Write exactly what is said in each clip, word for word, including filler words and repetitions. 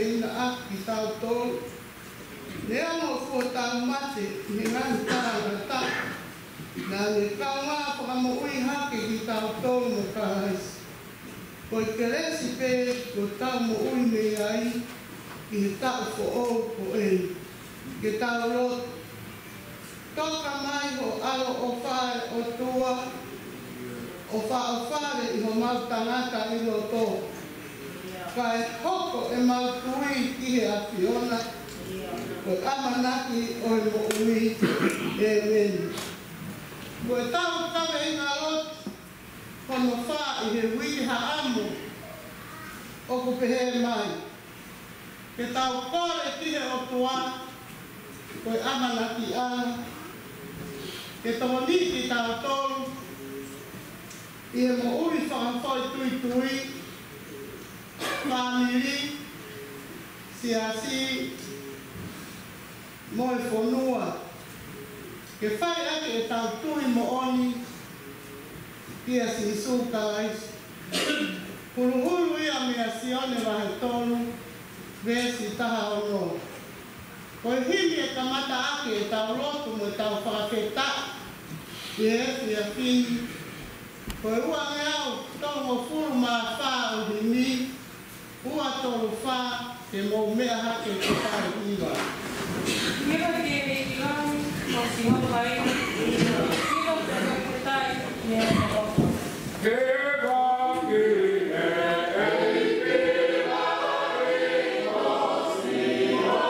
ina ʻaki kitautolu. Neongo kuo tau mate ʻi he ngaahi tangata, naʻa ne kaungā fakamoʻui hake kitautolu mo Kalaisi. Ko e kelesi pē kuo tau moʻui mei ai ʻi he taʻu foʻou ko eni. Ke tau lotu. Toka mai ho ʻAlo ʻofa ʻe ʻOtua, ʻo fakaʻofa ʻi homau tangata ʻi loto. Kae hoko ʻemau tui ki he ʻAfiona, ko e ʻamanaki ʻo e moʻui. ʻĒmeni. Ko ʻetau kaveinga lotu hono fā ʻi he uike Haʻamo, ʻoku pehē mai: Ke tau kole ki he ʻOtua, ko e ʻamanaki ʻana, ke tokoniʻi kitautolu ʻi he moʻui fakafoʻituitui, fāmili, siasi, mo e fonua, ke fai ʻaki ʻetau tui moʻoni kia Sīsū Kalaisi. Huluhulu ia meia Sione vahe tolu, veesi taha ono. Ko e himi ʻe kamata ʻaki ʻetau lotu mo ʻetau fakafetaʻi ʻi he efiafi ni, ko e uangeau tolungofulu mā fā ʻo e himi, ua tolu fā, ke mou meʻa hake ke tau hiva. Hiva ki he ʻEiki Lomi, ko Sihova ia. Hiva ki he Tokāteline, meʻa ʻofa. Hiva ki he ʻEiki Lomi, ko Sihova ia.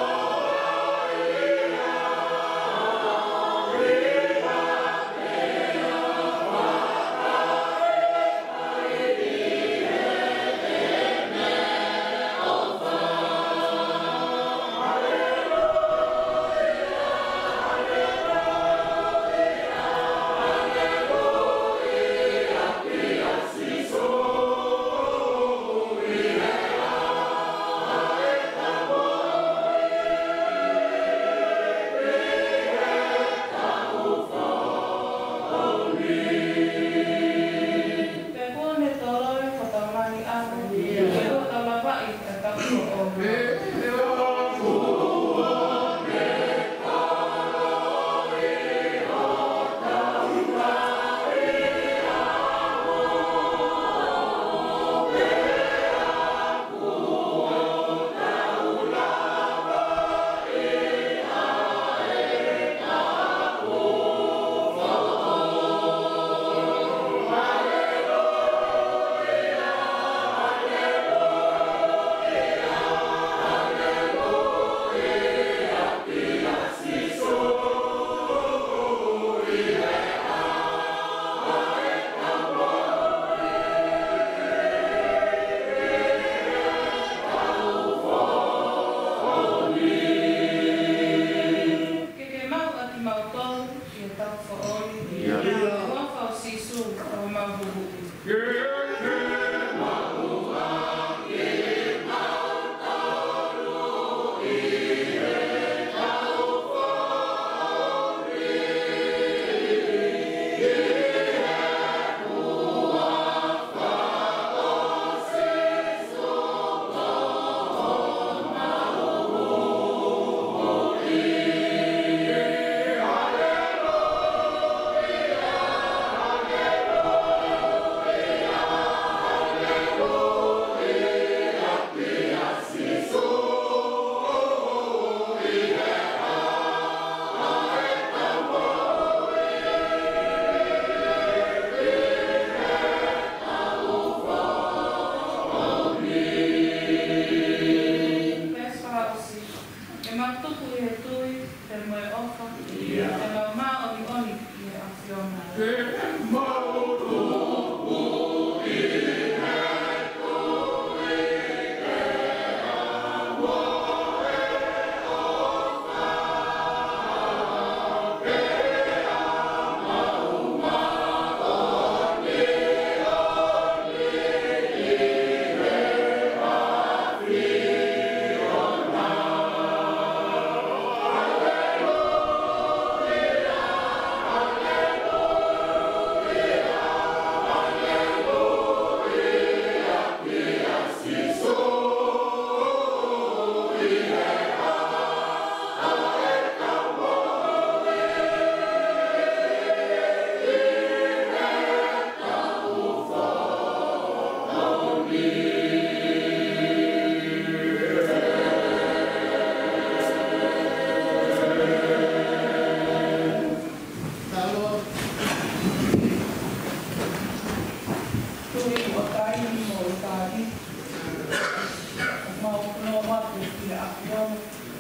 ʻAfiona.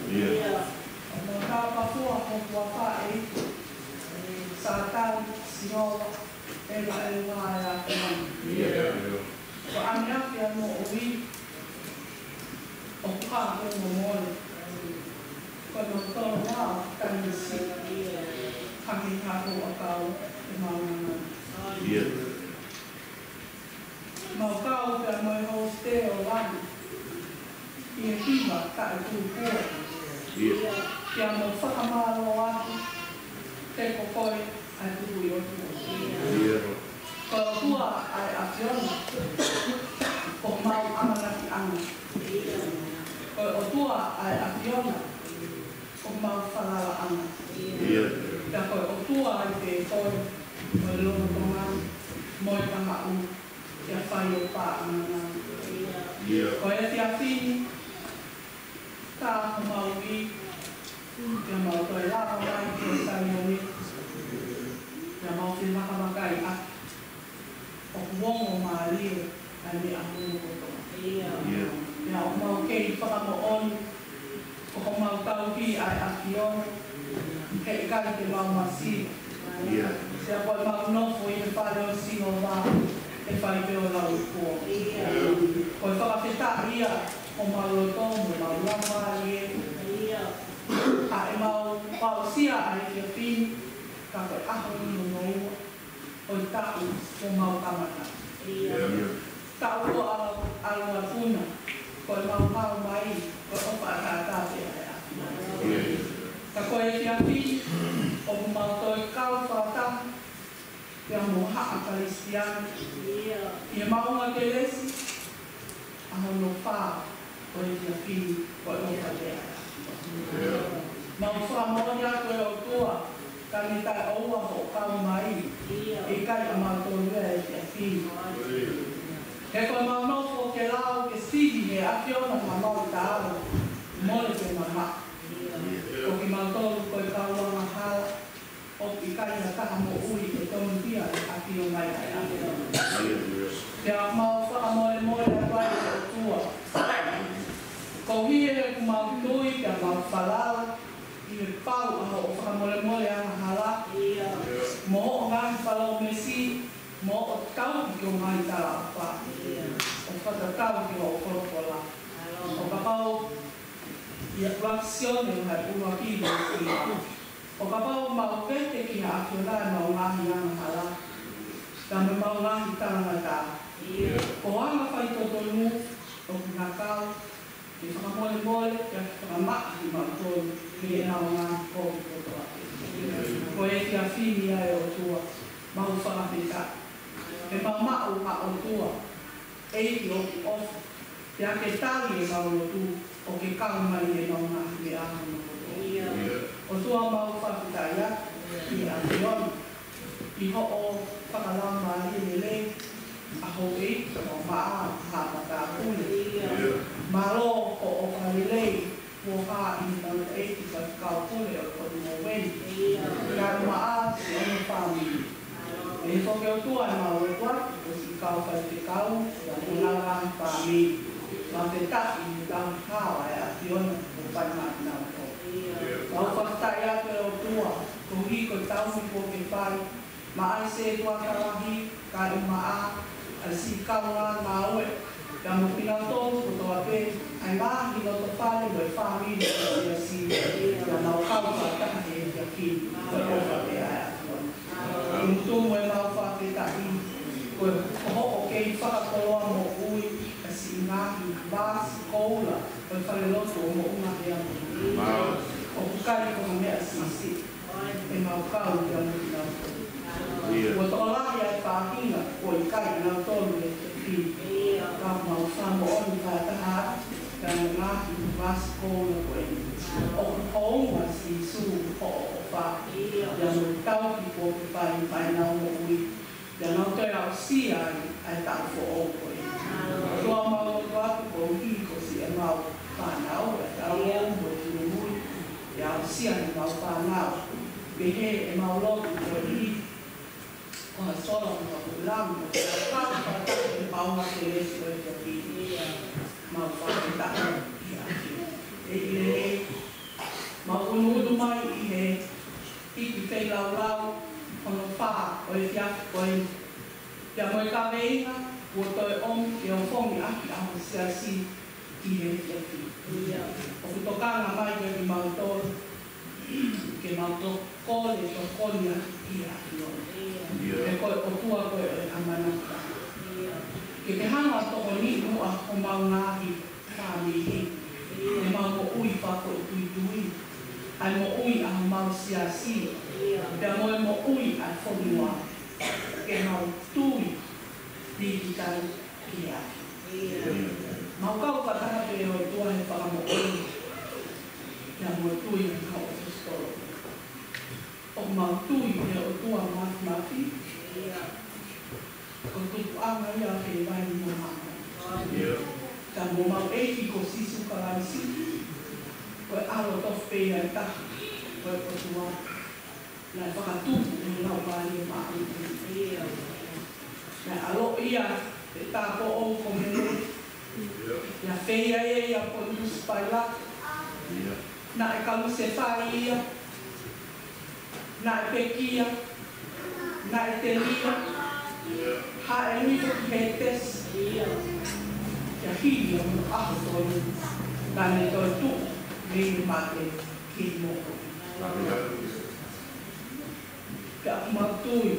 ʻIo. ʻOku mau taukapoʻi ho huafa ʻEiki, Sātane, Sihova, ʻEla, ʻEla, ʻEla. ʻIo. Ko e ʻaneafi ʻa e moʻui, ʻoku hā ʻi he momole. Ko e mau tolo ʻa e taimi siʻi, hake hako ʻa kau e mau ngangana. ʻIo. Mau kau pea mo e hosite ʻo Lani ʻi he hiva taʻetūkua. ʻIo. Pea mau fakamālō atu, he ko koe ʻa e Tuʻi ʻOtua. ʻIo. Ko e ʻOtua ʻa e ʻAfiona, ko homau ʻamanakiʻanga. Ko e ʻOtua ʻa e ʻAfiona, ko homau falalaʻanga. ʻIo. Pea ko e ʻOtua ʻi he koe, ko e lolotonga, mo e kahaʻu, pea fai ʻo paʻanga. ʻIo. Ko e efiafi ni, ka ko homau ui, pea mau toe lava mai ki Saione, pea mau fie vakamakaʻi ʻaki ʻoku ongo mālie ʻa e meʻa hono kotoa. ʻIo. Pea ʻoku mau kei fakamoʻoni, ko homau tauhi ʻa e ʻAfiona, heʻikai te mau masiva. ʻIo. Pea ko ʻemau nofo ʻi he fale ʻo Sihova, ʻe fai pē ʻo lauikuonga. ʻIo. Ko e fakafetaʻi ia, ʻo homau loto mo ʻemau laumālie. ʻIo. ʻA ʻemau aʻusia ʻa e efiafi ni, ka ko e ʻaho hono ua ʻo e taʻu kuo mau kamata. ʻIo. Taʻu kuo ʻalu atu na, ko ʻemau hao mai, ko e ʻofa ʻataʻatā pē ʻa e ʻAfiona. ʻIo. Ka ko e efiafi ni, ʻoku mau toe kau fakataha, pea mo haʻa Kalisitiane. ʻIo. ʻI he maʻunga kelesi, ʻa hono fā ʻo e efiafi ni, ko e ʻofa pē ʻa e ʻAfiona. Mau fakamoʻoni atu ʻe ʻOtua, ka ne taʻeʻoua hoʻo kau mai, ʻe ʻikai ʻa mautolu ia ʻi he efiafi ni. He ko ʻemau nofo ke lau, ke sivi he ʻAfiona ʻa homau taau, mole pea mamaʻo. Ko kimautolu ko e kau angahala, ʻoku ʻikai ha taha moʻui ʻe tonuhia ʻi he ʻafio mai ʻa e ʻAfiona. Pea mau fakamolemole atu ai ki he ʻOtua, koeʻuhi he ʻoku mau tui pea mau falala ʻi he pau ʻa hoʻo fakamolemole angahala, mo hoʻo ngaahi palōmesi, mo hoʻo tauhi ki ho ngaahi talaʻofa, ʻo fakatatau ki hoʻo folofola. ʻO kapau, ʻi he ʻuluaki Sione vahe ʻuluaki veesi hiva, ʻo kapau ʻoku mau vete ki he ʻAfiona ʻemau ngaahi angahala, pea mo ʻemau ngaahi talangataʻa, ko ho anga faitotonu ʻoku na kau ke fakamolemole pea ke fakamaʻa kimautolu mei heʻemau ngaahi kovi kotoa pē. Ko e efiafi ni ʻa e ʻOtua, mau fakafetaʻi. He mau maʻu ha ʻOtua, ʻEiki ʻoku ʻofa, pea ke tali ʻemau lotu, ʻo ke kau mai ʻi heʻemau ngaahi meʻa hono kotoa. ʻOtua, mau fakafetaʻi atu ki he ʻAfiona, ʻi hoʻo fakalaumālie lelei ʻa houʻeiki, ʻa Maʻa, ʻa Haʻa Matāpule. Mālō hoʻo fakalelei, mo ha ʻi he tangataʻeiki faifekau pule ʻo e potungāue ni. Kae ʻumaʻā siʻono fāmili. ʻE foki ʻOtua ʻemau lotu atu ki he siʻi kau faifekau, pea mo honau ngaahi fāmili. Mau fakafetaʻi he tauhi hao ʻa e ʻAfiona kuo fai maʻanautolu. Mau fakafetaʻi atu ʻe ʻOtua, koeʻuhi ko e tauhi kuo ke fai maʻa e sētuata lahi, kae ʻumaʻā ʻa e siʻi kaungā ngāue, pea mo kinautolu kotoa pē, ʻa e ngaahi loto fale mo e fāmili ʻo e siasi, pea mau kau fakataha he efiafi ni, ko e ʻofa pē ʻa e ʻAfiona. Tumutumu ʻemau fakafetaʻi, ko e, ko hoʻo kei fakakoloa moʻui ʻa e siʻi ngaahi vasi koula ʻo e falelotu ʻo Moʻunga Heamoni. ʻOku ʻikai ko ha meʻa siʻisiʻi ʻemau kau pea mo kinautolu. Kuo tokolahi ʻa e faʻahinga kuo ʻikai ʻanautolu he efiafi ni. Ka mau fakamoʻoni fakataha atu, pea mo e ngaahi vasi koula ko eni, ʻoku hounga Sīsū hoʻo ʻofa, pea mo e tauhi kuo ke fai maʻa ʻenau moʻui, pea nau toe aʻusia ai ʻa e taʻu foʻou ko eni. ʻOtua, mau lotu atu koeʻuhi ko siʻemau fānau, ʻa e taʻu mo e finemui, pea aʻusia ʻemau fānau. Pehē ʻemau lotu koeʻuhi ko ha sola mo ha pulami, mo e kau fakataha ʻi he maʻunga kelesi ʻo e efiafi ni. Mau fakafetaʻi ki he ʻAfiona. ʻEiki lelei, mau ʻunuʻunu mai ʻi he hiki feilaulau hono fā ʻo e efiafi ko eni, pea mo e kaveinga kuo toe ʻomi ke ofongi ʻaki ʻa ho siasi ʻi he efiafi ni. ʻOku tokanga mai kiate kimautolu ke mau toe kole tokoni ʻaki ki he ʻAfiona. He ko e ʻOtua koe ʻo e ʻamanaki. Ke ke hanga ʻo tokoniʻi muʻa homau ngaahi fāmili, ʻemau moʻui fakafoʻituitui, ʻa e moʻui ʻa homau siasi, pea mo e moʻui ʻa e fonua, ke mau tui pīkitai ki he ʻAfiona. Mau kau fakataha pē ʻOtua he fakamoʻoni, pea mo e tui ʻa e kau ʻaposetolo. ʻOku mau tui ʻi he ʻOtua Māfimafi, ko e tupuʻanga ia ʻo e vai mo e māmani. Ka mo homau ʻEiki ko Sīsū Kalaisi, ko e ʻAlo tofu pē ia ʻe taha ʻo e ʻOtua, naʻe fakatupu ʻi he Laumālie Māʻoniʻoni. Naʻe ʻaloʻi ia ʻi he tāupoʻou ko Mele, pea feia ia ʻia Ponitusi Pailato. Naʻe kalusefai ia, naʻe pekia, naʻe telia, hāʻele hifo ki Hētesi, pea hili ʻa hono ʻaho tolu, naʻa ne toetuʻu mei he mate ki he moʻui. Pea ʻoku mau tui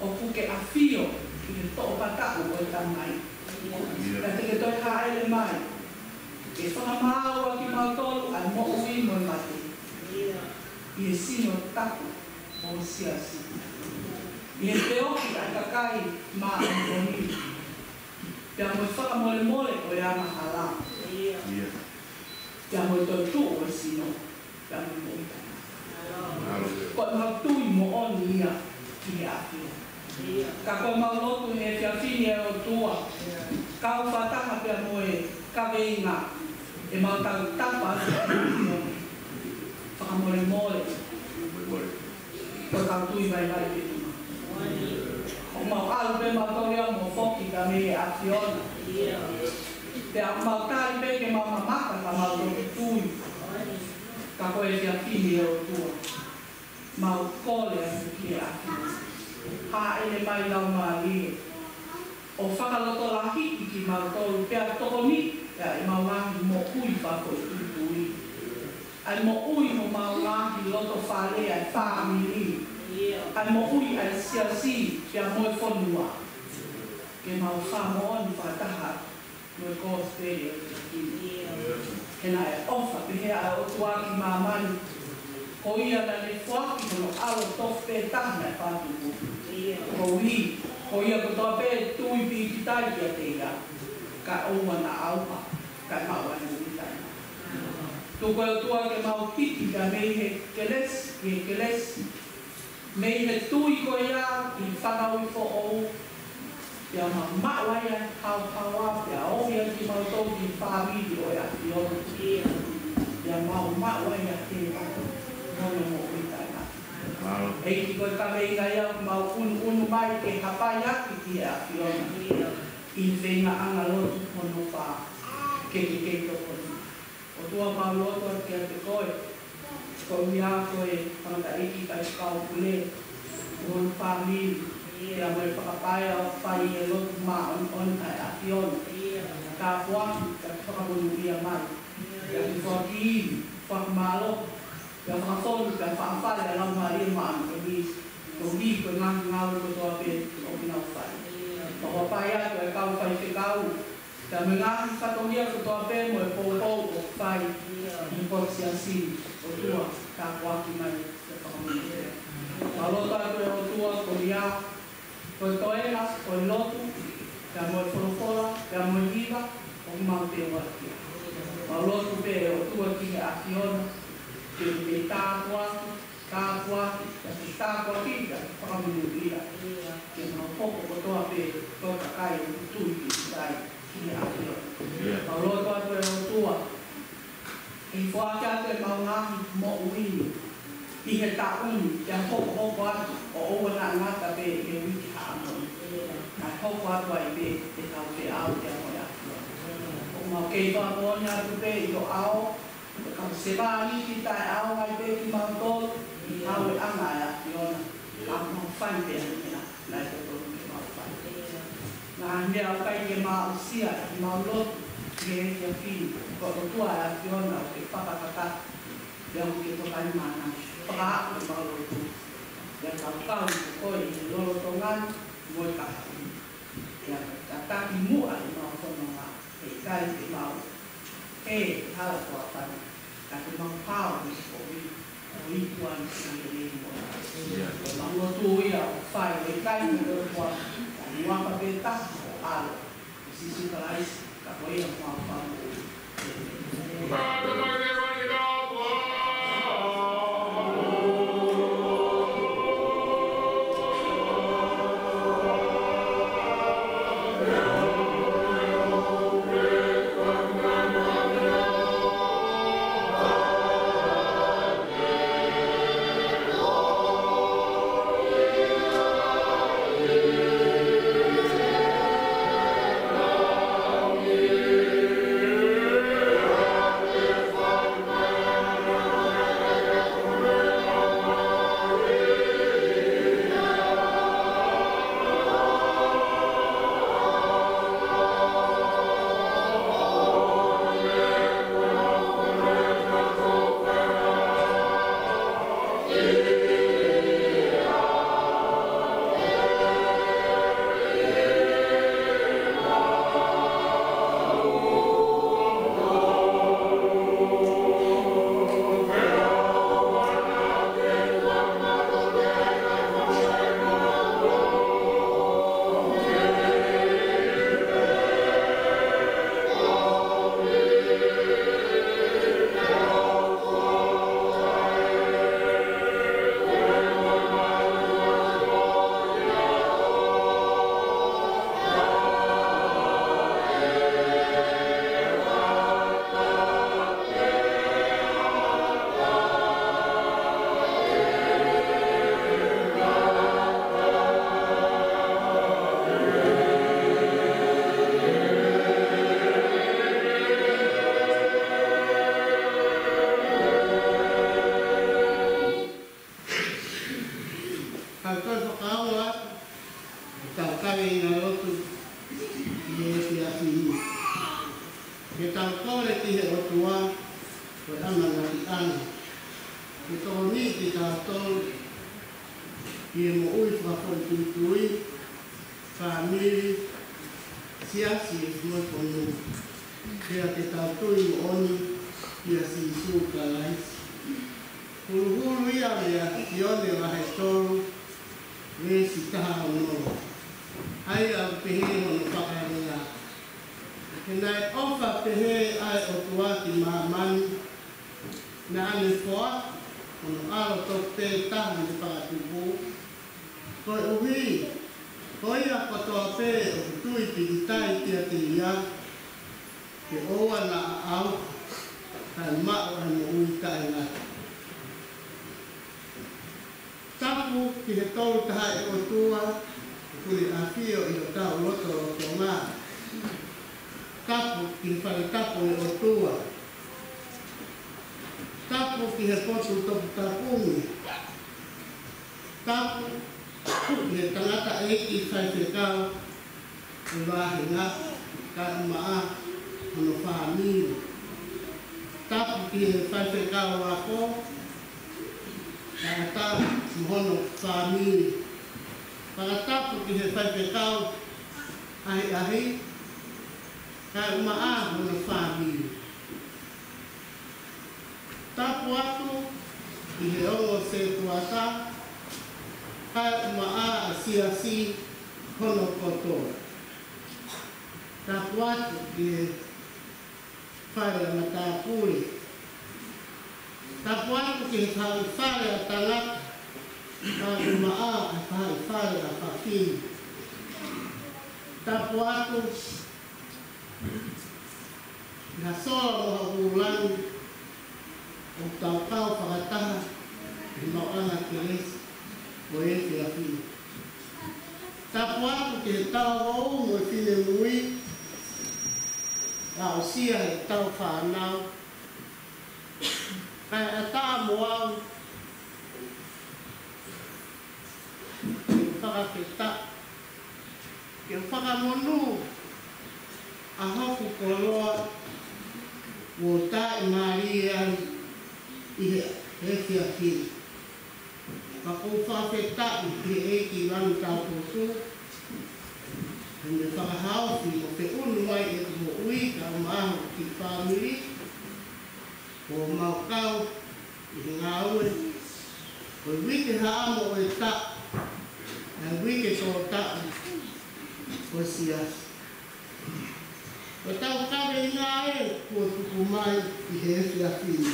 ʻoku ke ʻafio ʻi he toʻopataʻu ʻo e Tamai. Ka te ke toe hāʻele mai ke fakamaau ʻaki kimautolu ʻa e moʻui mo e mate ʻi he sino tapu ʻo ho siasi, ʻi he feohi ʻa e kakai māʻoniʻoni, pea mo e fakamolemole ʻo e angahala, pea mo e toetuʻu ʻo e sino, pea mo e moʻui taʻengata. Ko ʻemau tui moʻoni ia ki he ʻAfiona. Ka ko ʻemau lotu he efiafi ni ʻe ʻOtua, kau fakataha pea mo e kaveinga, ʻemau tautapa atu ki he ʻAfiona. Fakamolemole ko ʻetau tui vaivai pē kimautolu. ʻOku mau ʻalu pē mautolu ia mo foki ka mei he ʻAfiona. Pea ʻoku mau tali pē ke mau mamata ka mau toki tui. Ka ko e efiafi ni ʻe ʻOtua, mau kole atu ki he ʻAfiona. Hāʻele mai Laumālie ʻo fakalotolahiʻi kimautolu pea tokoniʻi ʻa ʻemau ngaahi moʻui fakafoʻituitui, ʻa e moʻui homau ngaahi loto fale, ʻa e fāmili, ʻa e moʻui ʻa e siasi pea mo e fonua, ke mau fakamoʻoni fakataha mo e kosipeli ʻo e efiafi ni. He naʻe ʻofa pehē ʻa e ʻOtua ki māmani, ko ia naʻa ne foaki hono ʻAlo tofu pē taha naʻe fakatupu, koeʻuhi ko ia kotoa pē tui pīkitai kiate ia, kae ʻoua naʻa ʻauha, kae maʻu ʻa e moʻui taʻengata. Tuku ʻe ʻOtua ke mau hiki mei he kelesi ki he kelesi, mei he tui ko ia ki he fanauʻi foʻou, pea mau maʻu ai ʻa e haohaoa, pea ohi ai kimautolu ki he fāmili ʻo e ʻAfiona. Pea mau maʻu ai ʻa e hēvani mo hono moʻui taʻengata. ʻEiki, ko e kaveinga ia ʻoku mau ʻunuʻunu mai ke hapai ʻaki ki he ʻAfiona ʻi he feingaʻanga lotu hono fā, ke ke kei tokoni. ʻOtua, mau lotu atu kiate koe, koeʻuhi ko e tangataʻeiki Faifekau Pule mo hono fāmili, pea mo e fakapaea ʻoku fai ʻi he lotu māʻoniʻoni ʻa e ʻAfiona. Tāpuaki pea fakamonūʻia mai. Pea ke foaki ivi, fakamālō, pea fakafonu, pea fakafale ʻa e Laumālie Māʻoniʻoni koeʻuhi ko e ngaahi ngāue kotoa pē ʻoku nau fai. Mau hapai atu ʻa e kau faifekau, pea mo e ngaahi fatongia kotoa pē mo e poupou ʻoku fai ʻi he potu siasi ni, ʻOtua, tāpuaki mai pea fakamonūʻia. Mau lotu atu, ʻe ʻOtua, koeʻuhi ko e toenga ʻo e lotu, pea mo e folofola, pea mo e hiva ʻoku mau teuaki ai. Mau lotu pē, ʻe ʻOtua, ki he ʻAfiona ke ke tāpuaki, tāpuaki, pea ke tāpuaki, pea ke fakamonūʻia, ke mau hoko kotoa pē ko e kakai ʻoku tui pīkitai ki he ʻAfiona. Mau lotu atu, ʻe ʻOtua, ke foaki atu ʻemau ngaahi moʻui ni ʻi he taʻu ni, pea hokohoko atu ʻo ʻoua naʻa ngata pē he uike Haʻamoni, kae hoko atu ai pē ʻetau feʻao pea mo e ʻAfiona. ʻO Mau kei fakamoʻoni atu pē ʻi ho ʻao, ʻoku mau sevāniti taʻeʻaonga ai pē kimautolu ʻi he ngāueʻanga ʻa e ʻAfiona, ka mau fai pē ʻa e meʻa naʻe totonu ke mau fai. Ngaahi meʻa ʻoku ʻikai ke mau aʻusia ʻi heʻemau lotu ʻi he efiafi ni, ko e ʻOtua ʻa e ʻAfiona ʻoku ke fakakakato, pea ʻoku ke tokaimaʻananga, fakaaʻu ʻemau lotu, pea kau kau ko koe ʻi he lolotonga ni mo e kahaʻu ni. Pea tataki muʻa ʻemau fononga, he ʻikai ke mau hē he hala kuo fana, ka ke mau hao ʻi he kovi, ʻo iku ai ki he lelei mo e. Ko ʻemau lotu ia ʻoku fai, he ʻikai ke mau kua, ka mau ʻapa pē taha ʻo ʻAlo, ʻo Sīsū Kalaisi, ka ko ia ʻemau Fakamoʻui. Ka tau fakaongo atu ʻetau kāinga lotu ʻi he efiafi ni. Ke tau kole ki he ʻOtua, ko e ʻamanaki ʻana ke tokoniʻi kitautolu ʻi he moʻui fakafoʻituitui, fāmili, siasi mo e fonua. Pea ke tau tui moʻoni kia Sīsū Kalaisi. Huluhulu ia mei he Sione vahe tolu, veesi taha ono. ʻA ia ʻoku pehē hono fakalea: He naʻe ʻofa pehē ʻa e ʻOtua ki māmani, naʻa ne foaki hono ʻAlo tofu pē taha ne fakatupu, koeʻuhi ko ia kotoa pē ʻoku tui pīkitai kiate ia, ke ʻoua naʻa ʻauha, kae maʻu ʻa e moʻui taʻengata. Tapu ki he Tolu Tahaʻi ʻOtua ʻoku ne ʻafio ʻi hotau lotolotonga. Tapu ki he fale tapu ʻo e ʻOtua. Tapu ki he potu toputapu ni. Tapu ki he tangataʻeiki faifekau ʻo e vāhenga, kae ʻumaʻā hono fāmili. Tapu ki he faifekau ako, kae ʻatā mo hono fāmili. Fakatapu ki he faifekau ʻahiʻahi, kae ʻumaʻā hono fāmili. Tapu atu ki he ongo sētuata, kae ʻumaʻā ʻa e siasi hono kotoa. Tapu atu ki he fale ʻa matāpule. Tapu atu ki he faʻahi fale ʻa tangata, kae ʻumaʻā ʻa e faʻahi fale ʻa fafine. Tapu atu ki ha sola mo ha vūlangi ʻoku tau kau fakataha ʻi he maʻuʻanga kelesi ʻo e efiafi ni. Tapu atu ki he talavou mo e finemui, aʻusia ʻe heʻetau fānau. Kae ʻatā mo au ke fakafetaʻi, ke fakamonū ʻa hoku koloa kuo u taʻimālie ai ʻi he efiafi ni. Pea ʻoku ou fakafetaʻi ki he ʻEiki Langi Taupotu, he ne fakahaofi mo feʻunu mai ʻeku moʻui kae ʻumaʻā hoku kiʻi fāmili, ʻo mau kau ʻi he ngāue ʻo e uike haʻamo ʻo e taʻu, ʻa e uike tōtaʻu ʻo e siasi. Ko ʻetau kaveinga ē kuo tuku mai ʻi he efiafi ni.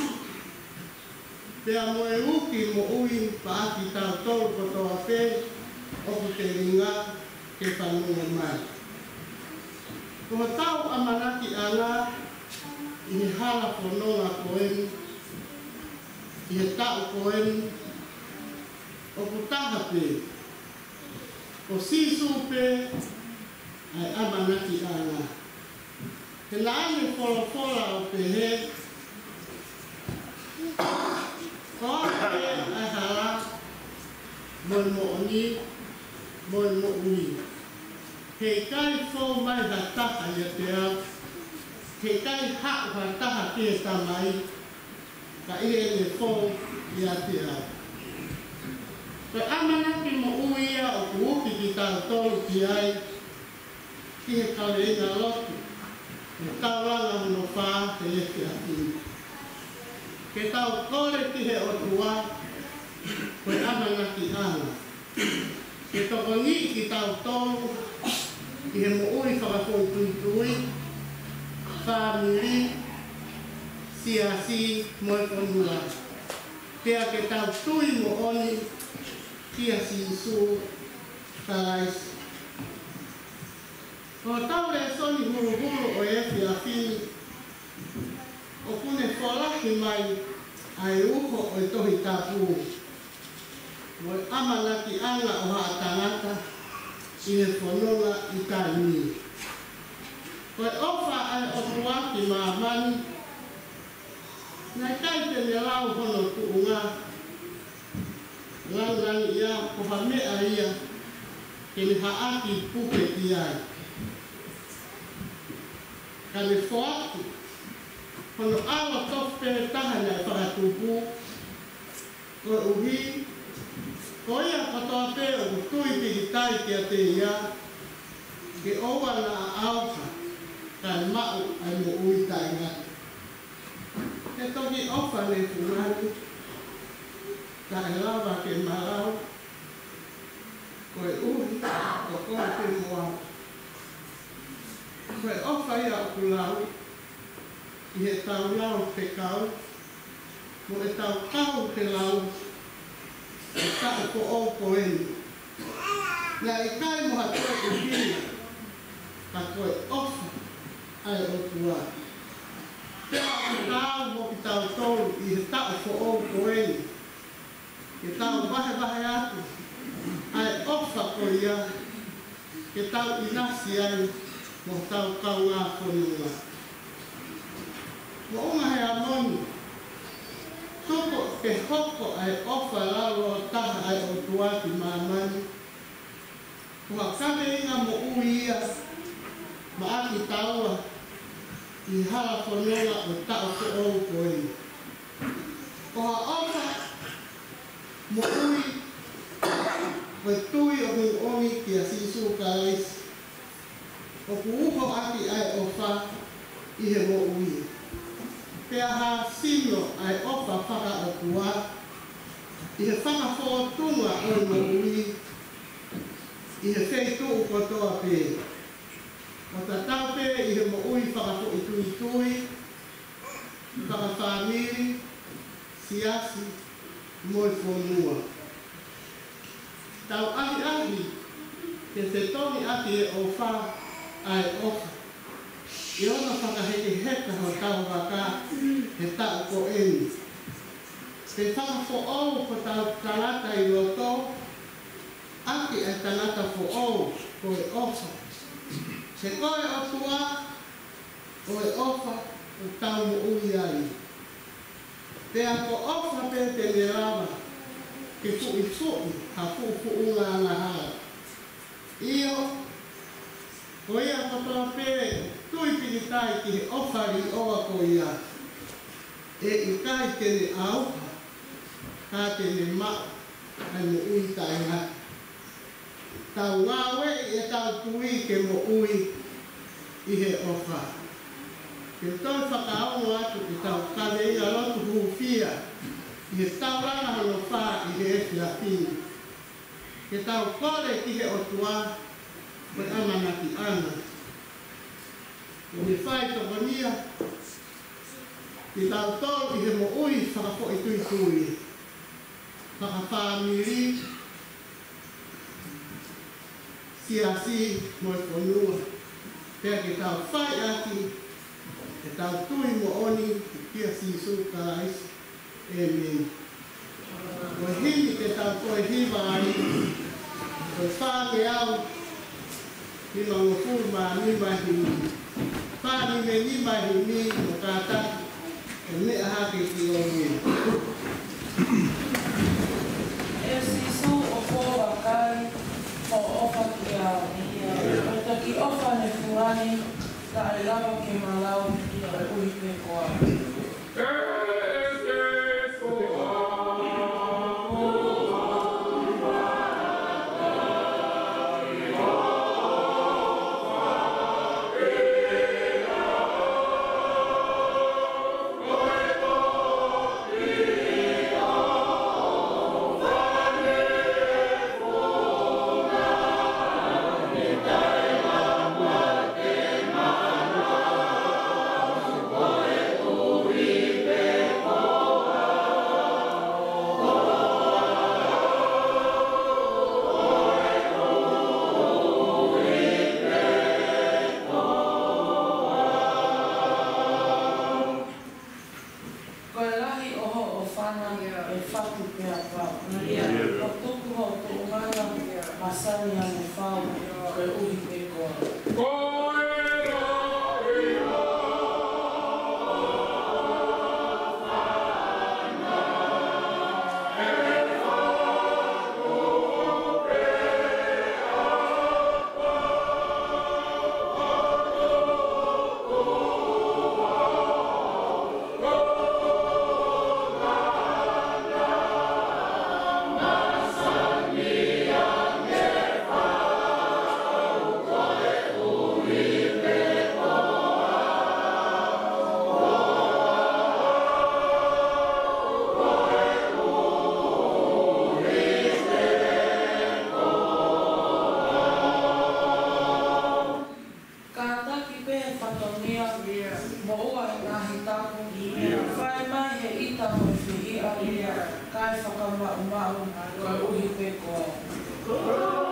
Pea mo e uki moʻui maʻa kitautolu kotoa pē ʻoku telinga ke fanongo mai. Ko hotau ʻamanakiʻanga ʻi he hala fononga ko eni, ʻi he taʻu ko eni, ʻoku taha pē, ko Sīsū pē ʻa e ʻamanakiʻanga. He naʻa ne folofola ʻo pehē, ko au pē ʻa e hala, mo e moʻoni, mo e moʻui. He ʻikai fou mai ha taha ʻiate au, he ʻikai haʻu ha taha ki he Tamai, ka ʻi heʻene fou ʻiate au. Ko e ʻamanaki moʻui ia ʻoku uki kitautolu ki ai, ki he kaveinga lotu, ʻi he taulanga hono fā he efiafi ni. Ke tau kole ki he ʻOtua, ko e ʻamanakiʻanga, ke tokoniʻi kitautolu ʻi he moʻui fakafoʻituitui, fāmili, siasi mo e fonua. Pea ke tau tui moʻoni kia Sīsū Kalaisi. Ko hotau lēsoni huluhulu ʻo e efiafi ni, ʻoku ne folahi mai ʻa e uho ʻo e Tohi Tapu, mo e ʻamanakiʻanga ʻo haʻa tangata ʻi he fononga ʻi taimi ni. Ko e ʻofa ʻa e ʻOtua ki māmani, naʻe ʻikai te ne lau hono tuʻunga lāngilangiʻia ko ha meʻa ia ke ne haʻaki puke ki ai. Ka ne foaki hono ʻAlo tofu pē taha naʻe fakatupu, koeʻuhi ko ia kotoa pē ʻoku tui pīkitai kiate ia, ke ʻoua naʻa ʻauha, kae maʻu ʻa e moʻui taʻengata. He toki ʻofa ne fungani, taʻe lava ke ma lau, koeʻuhi ko koe pē mo au. Ko e ʻofa ia ʻoku lau ʻi heʻetau lau fekau, mo ʻetau kau he lau ʻo e taʻu foʻou ko eni. Naʻe ʻikai mo ha toe ʻuhinga, ka ko e ʻofa ʻa e ʻOtua. Pea ʻoku taau mo kitautolu ʻi he taʻu foʻou ko eni, ke tau vahevahe atu ʻa e ʻofa ko ia, ke tau ʻinasi ai mo hotau kaungā fononga. Moʻunga Heamoni, tuku ke hoko ʻa e ʻofa lalo taha ʻa e ʻOtua ki māmani ko ha kaveinga moʻui ia maʻa kitaua ʻi he hala fononga ʻo e taʻu foʻou ko eni. Ko ha ʻofa moʻui ʻo e tui ʻohiohi kia Sīsū Kalaisi. ʻOku uho ʻaki ʻa e ʻofa ʻi he moʻui. Pea hāsino ʻa e ʻofa fakaʻotua ʻi he fakafōtunga ʻo e moʻui ʻi he feituʻu kotoa pē, ʻo tatau pē ʻi he moʻui fakafoʻituitui, fakafāmili, siasi, mo e fonua. Tau ʻahiʻahi ke fetongi ʻaki e ʻofa ʻa e ʻofa ʻi hono fakahekeheka hotau vaka he taʻu ko eni. Ke fakafoʻou hotau tangata ʻi loto ʻaki ʻa e tangata foʻou ko e ʻofa. He ko e ʻOtua, ʻo e ʻofa ʻoku tau moʻui ai. Pea ko e ʻofa pē te ne lava ke fuʻifuʻi ha fuʻufuʻunga angahala. ʻIo, ko ia kotoa pē ʻoku tui pilitai ki he ʻofa līʻoa ko ia, ʻe ʻikai te ne ʻauha, ka te ne maʻu ʻa e moʻui taʻengata. Tau ngāueʻi ʻetau tui ke moʻui ʻi he ʻofa. Ke toe fakaongo atu ʻetau kaveinga lotu hūfia ʻi he taulanga hono fā ʻi he efiafi ni. Ke tau kole ki he ʻOtua ko e ʻamanakiʻanga ke ne faitokonia kitautolu ʻi he moʻui fakafoʻituitui, fakafāmili, siasi mo e fonua. Pea ke tau fai ʻaki ʻetau tui moʻoni kia Sīsū Kalaisi. ʻĒmeni. Ko e himi te tau toe hiva ai, ko e fāngeau nimangofulu mā nima himi. Fā nima nima himi mo kātaki ʻo meʻa hake ki ʻolunga. ʻE Sīsū ʻoku ou vakai, ʻoku ʻofa kiate au. Ko e toki ʻofa ne fulani, taʻe lava ke malau, koeʻuhi pē ko au. Ko e lahi ʻo hoʻo ʻofa ʻe fatu pea pau. ʻO tuku hoʻo tuʻumālie masani ange fau, koeʻuhi pē ko au. Kātaki pē he fatongia, moʻua he ngaahi tapu, fai mai he ʻita mo e fihiʻa, kae fakamaʻumaʻu, koeʻuhi pē ko au.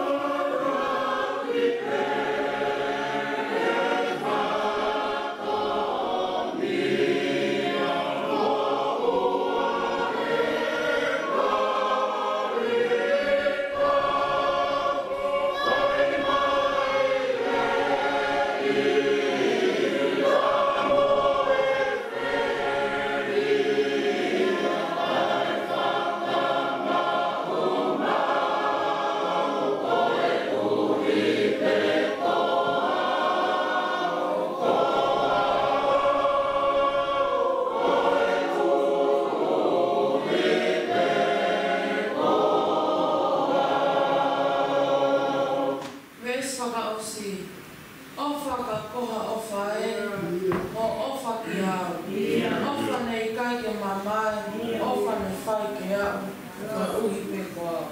Veesi fakaʻosi. ʻOfa ka ko ha ʻofa ē, ʻo ʻofa kiate au. ʻOfa ne ʻikai ke mamae, ʻofa ne fai kiate au, koeʻuhi pē ko au.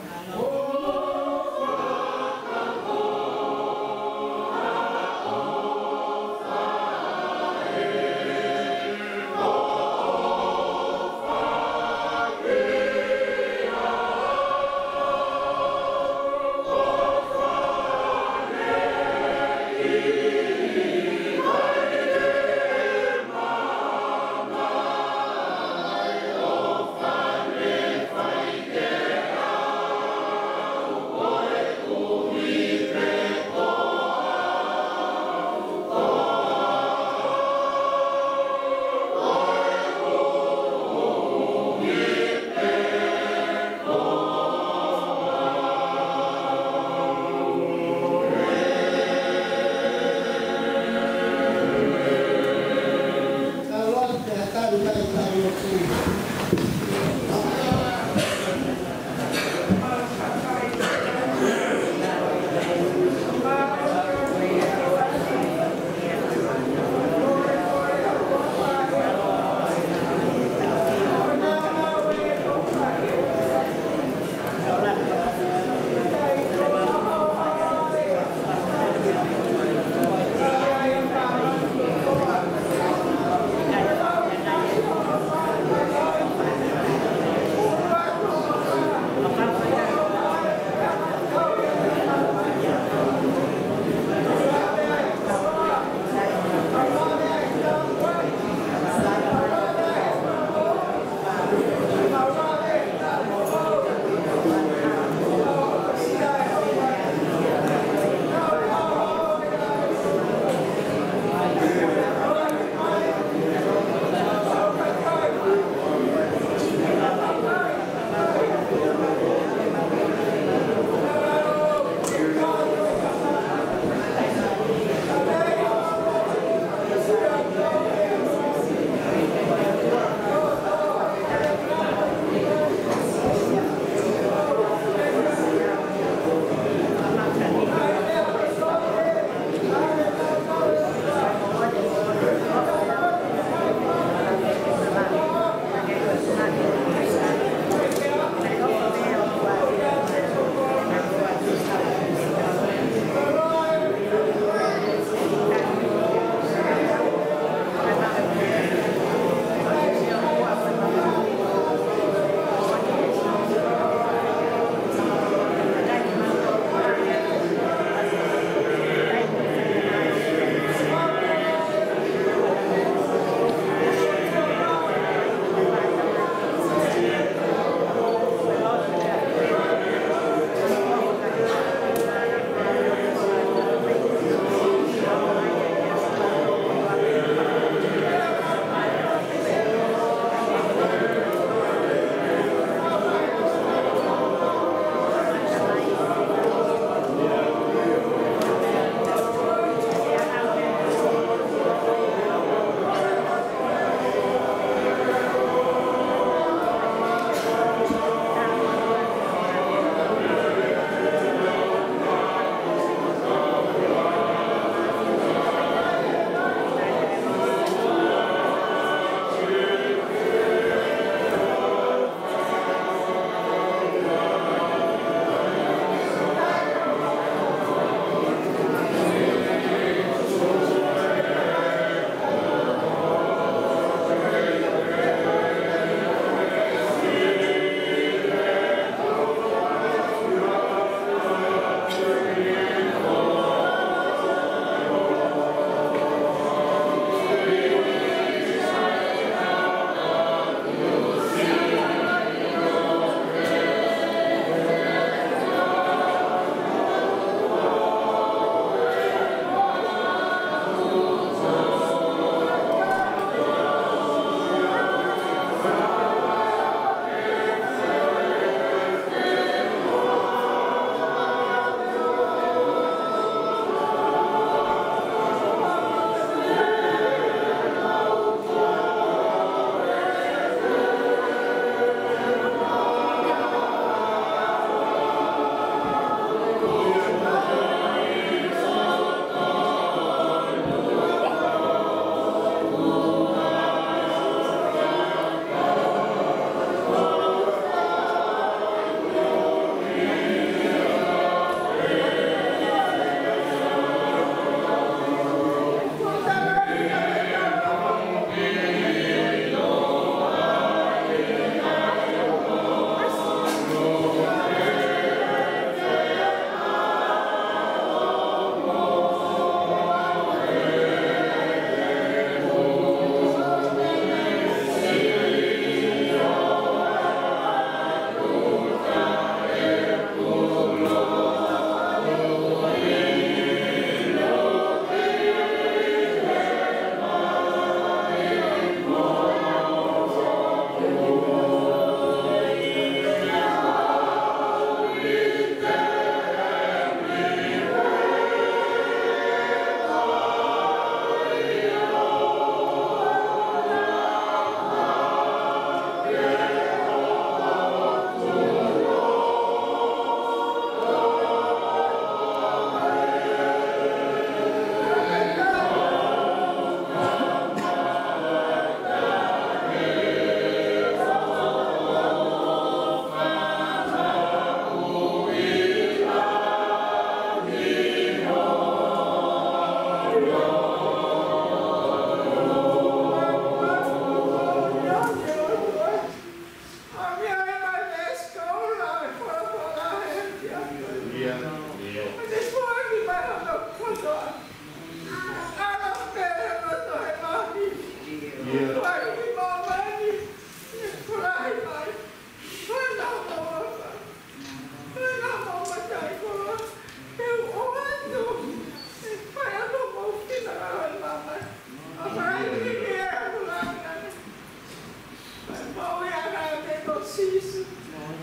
Sīsū.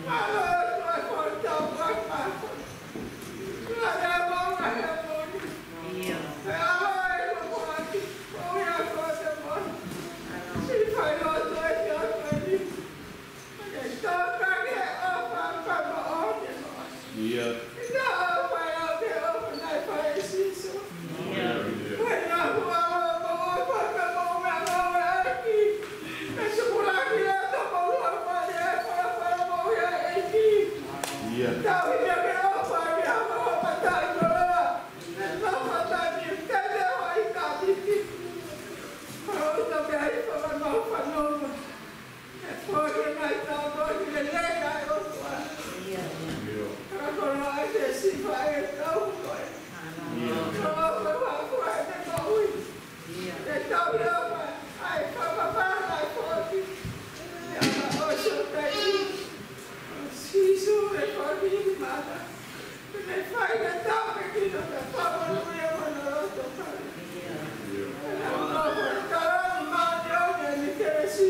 Mālō e koe ko e tau mai mākou. Ngā lea mau ngā he moni. He ʻaho e ko koe ki ko ia ko te moni. Si fai loto e te o koe ni. Ke tau ka ke ʻofa ka mo o te moni. Ia. Ina ʻofa ia ke ʻofa nai fai Sīsū. Ia. Ko e na hua o mo o fa ka mo me mo e ki. Ia. Ia. Te tau ʻofa, ʻai fakamaʻa ʻai foki. Ia, ʻo so tai. Sīsū e foki mata. Te ne fai ke tau ke kino te papa nui e mana loto kai. Ia. Ia. Ia, ʻo so tai. Tala ni mani o ne ni keresi.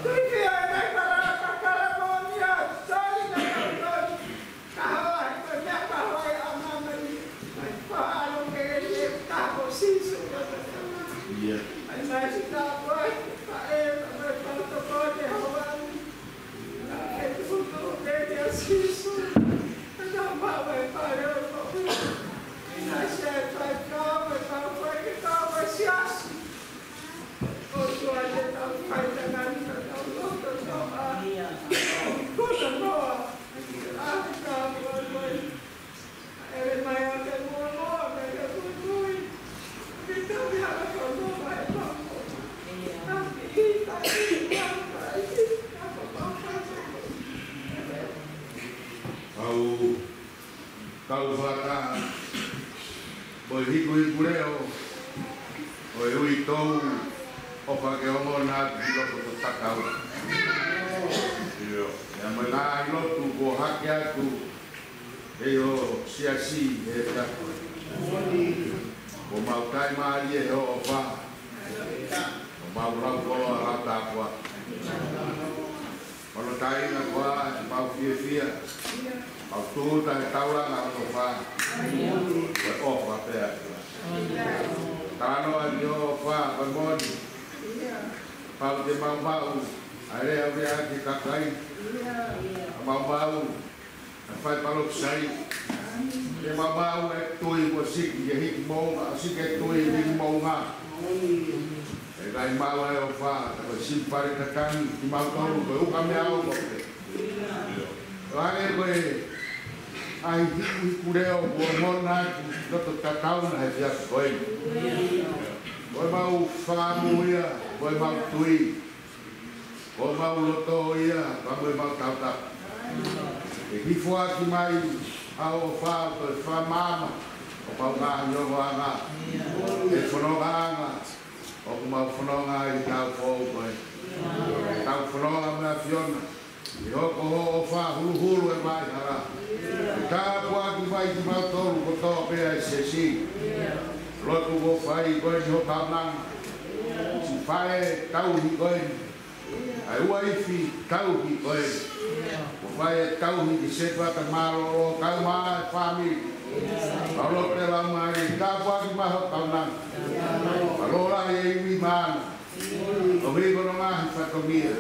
Tui ki ai mai kara, kakara moni a. Tali na kakara. Ka hawaii, ko e meʻa ka hawaii ʻa māmani. Mai faʻalo ke ne ka ko Sīsū. Ia. Mai mai si ka ko ai, ka e, ka mai faʻalo ko te hawaii. Ka ke tuku ke kia Sīsū. Ka ka mau e pare o ko. Ina se fai ka, mai ka fai ke ka, mai siasi. Au. Kau fakataha mo e hikuhiku leʻo ʻo e uitou ʻofa ke ongona atu ki loto ʻo tatau. ʻIo, ʻi he meʻa ʻi lotu kuo hake atu ʻe he siasi he tapu. Kuo mau taimālie he ʻofa. Kuo mau lau koloa lau tāpuaki. Hono taʻu ni ko e mau fiefia. Mau tūʻuta he taulanga hono fā. Ko e ʻofa pē ʻa e ʻOtua. Talanoa ni ʻofa ko e moni. Pau te mau maʻu. ʻA e lea ʻa e kakai. Mau maʻu. ʻA e fai palōfisai. Te mau maʻu e tui kuo siki, ʻe hiki moʻunga, ʻo siki e tui, hiki moʻunga. ʻE ʻikai maʻu ʻa e ʻofa, ka ko e sipali tatani, kimautolu ko e ukamea ʻoku pē. ʻO hangē ko e ʻahihiku leʻo kuo ongona atu ki loto tatau na he efiafi ko eni. Ko e mau fakamoʻui ia, ko e mau tui. Ko e mau loto ia, ka mo e mau tautapa. ʻE hifo atu mai ʻa e ʻofa ʻo toe fakamaama ʻo mau ngaahi ongoʻanga. ʻE fonongaʻanga ʻoku mau fononga ai ʻi he taʻu foʻou ko eni. Tau fononga mo e ʻAfiona ʻi he hoko hoʻo ʻofa huluhulu e maʻi hala. ʻE tāpuakiʻi mai kimautolu kotoa pē ʻa e siasi. Lotu kuo fai ko eni ho kaunanga. Siʻi faʻē tauhi ko eni. ʻA e uaifi tauhi ko eni. Kuo fai e tauhi ki he setuata mālōlō, kau mai e fāmili. Mālō pē lau mai, tāpuakiʻi mai ho kaunanga. Mālō lahi e iwi maʻana. ʻOku ʻi ai hono ngaahi fatongia.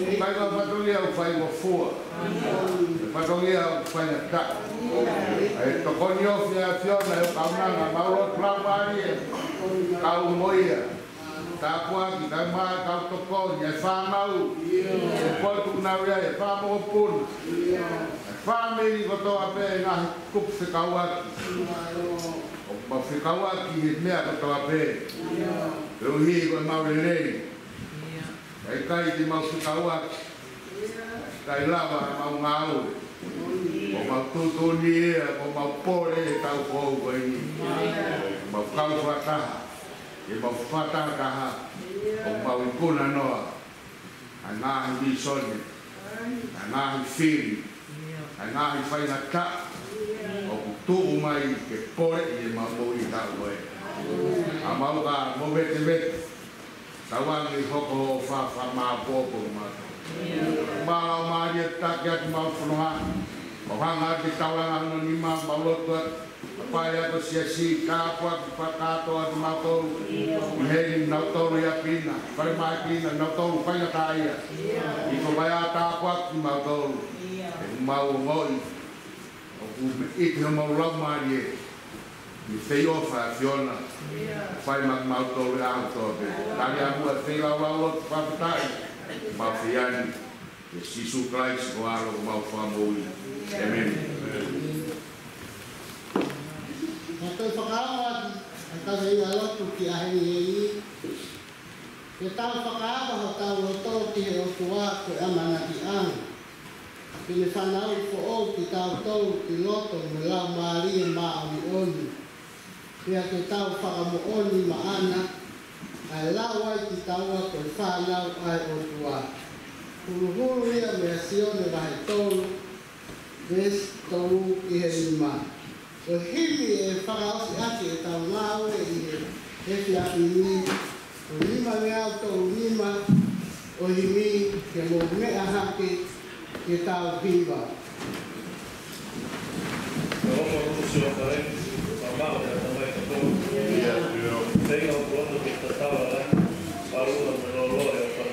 ʻIkai ko e fatongia ʻoku faingofua. Ko e fatongia ʻoku faingataʻa. ʻE tokoni ofi ʻa e ʻAfiona ʻi ho kaunanga, mālō lau mai e kau mo ia. Tāpuakiʻi mai e kau tokoni, e fānau, e potu nau ia, e fāmili mokopuna, e fāmili kotoa pē, ngaahi kupu fekauʻaki. ʻOku mau fekauʻaki he meʻa kotoa pē. Koeʻuhi ko e mau lelei. ʻIkai te mau fekauʻaki. ʻIkai lava ʻemau ngāue. Ko ʻemau tuʻutuʻuni ia, ko ʻemau pole he taʻu foʻou ko eni. Mau kau fakataha. ʻI heʻemau fakatahataha, ʻoku mau ikuna noa ʻa e ngaahi vīsone, ʻa e ngaahi fili, ʻa e ngaahi faingataʻa ʻoku tuʻu mai ke poleʻi ʻemau moʻui he taʻu ko eni. ʻA mau ka movetevete, Tauange ʻi hoʻo ʻofa fakamāʻopoʻopo mautolu. Mālō mālie ʻetau taki atu ʻemau fononga. ʻO hanga ʻe he taulanga hono nima ʻemau lotu atu. Kae ʻai ʻa e siasi, tāpuaki fakakātoa atu mautolu. ʻI heni nautolu ʻi ʻapi na, falemahaki na, nautolu faingataʻaʻia. ʻI ko vai ʻa tāpuaki mautolu. ʻEmau ongoʻi ʻoku ʻi homau laumālie ʻa e feʻofa ʻa e ʻAfiona. Fai maʻa mautolu ʻi he ʻaho kotoa pē. Tali atu ʻa e feilaulau lotu fakafetaʻi. Mau fai ʻeni ʻia Sīsū Kalaisi ko e ʻAlo ko homau Fakamoʻui. ʻĒmeni. Mau toe fakaava atu ʻa e kaveinga lotu ki ʻahiʻahi. Ke tau fakaava hotau loto ki he ʻOtua ko e ʻamanaki ʻanga. Ke ne fanauʻi foʻou kitautolu ʻi loto mo e Laumālie Māʻoniʻoni. Pea ke tau fakamoʻoni maʻana, ʻa e lau ai kitaua ko e fānau ʻa e ʻOtua. Huluhulu ia meia Sione vahe tolu, veesi tolu ki he nima. Ko e himi ʻe fakaʻosi ʻaki ʻetau ngāue ʻi he efiafi ni, ko e nima ngeau tolu nima ʻo e himi, Ke Mou Meʻa Hake, ke tau hiva. ʻOfa hulu Siofa ē, mamaʻo ʻi he ʻatamai kotoa. Feinga ʻo loto ke tatau ʻa langi, ʻa e ʻuha mo e lōloa ʻo e ʻofa.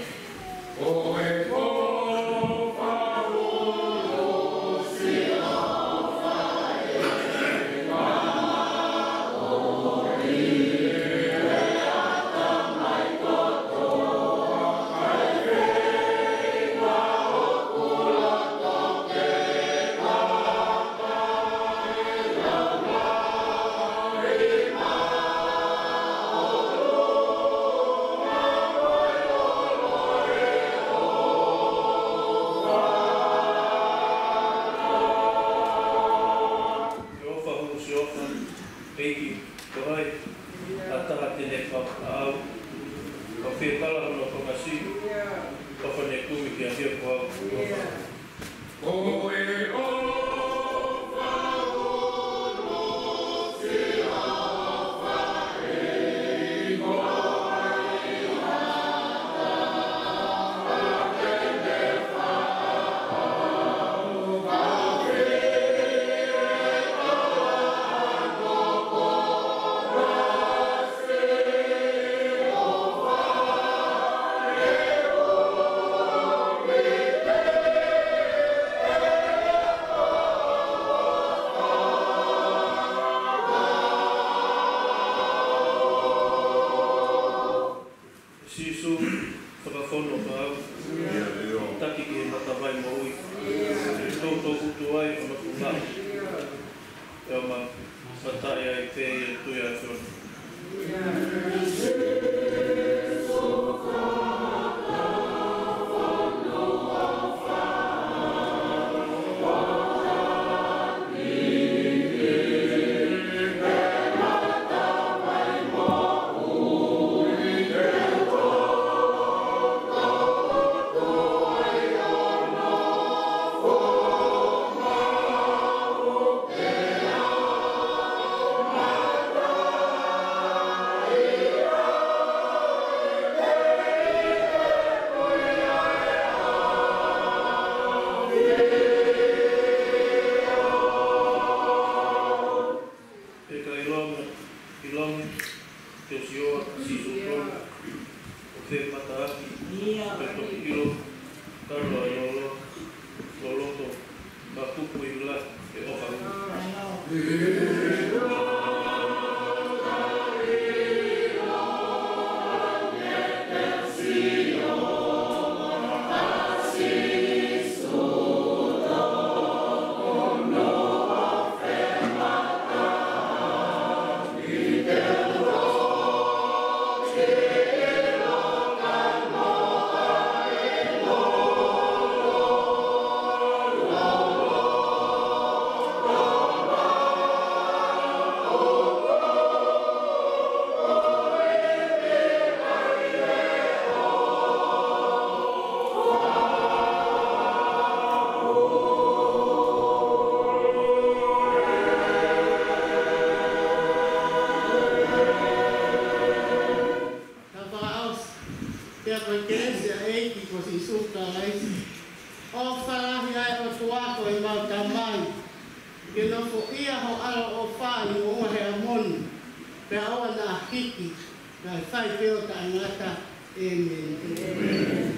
ʻOfa hulu Siofa, ʻEiki, ko hai ha taha te ne fakaʻau, ʻo fie kala hono konga siʻi, ʻofa ne kumi kiate ia ko au. Sīsū, fakafonu ʻa au, taki ki he matavai moʻui, toutou utu ai hono funga. ʻE ʻomai mataʻi ai pē ʻa e tui ʻa e ʻAfiona. Pea ko e kelesi ʻa e ʻEiki ko Sīsū Kalaisi, ʻofa lahi ʻa e ʻOtua ko ʻemau Tamai, ke nofoʻia ho ʻAlo ʻofa ʻi muʻa he ʻaho ni, pea ʻoua naʻa hiki, kae fai pē ʻo taʻengata. ʻĒmeni.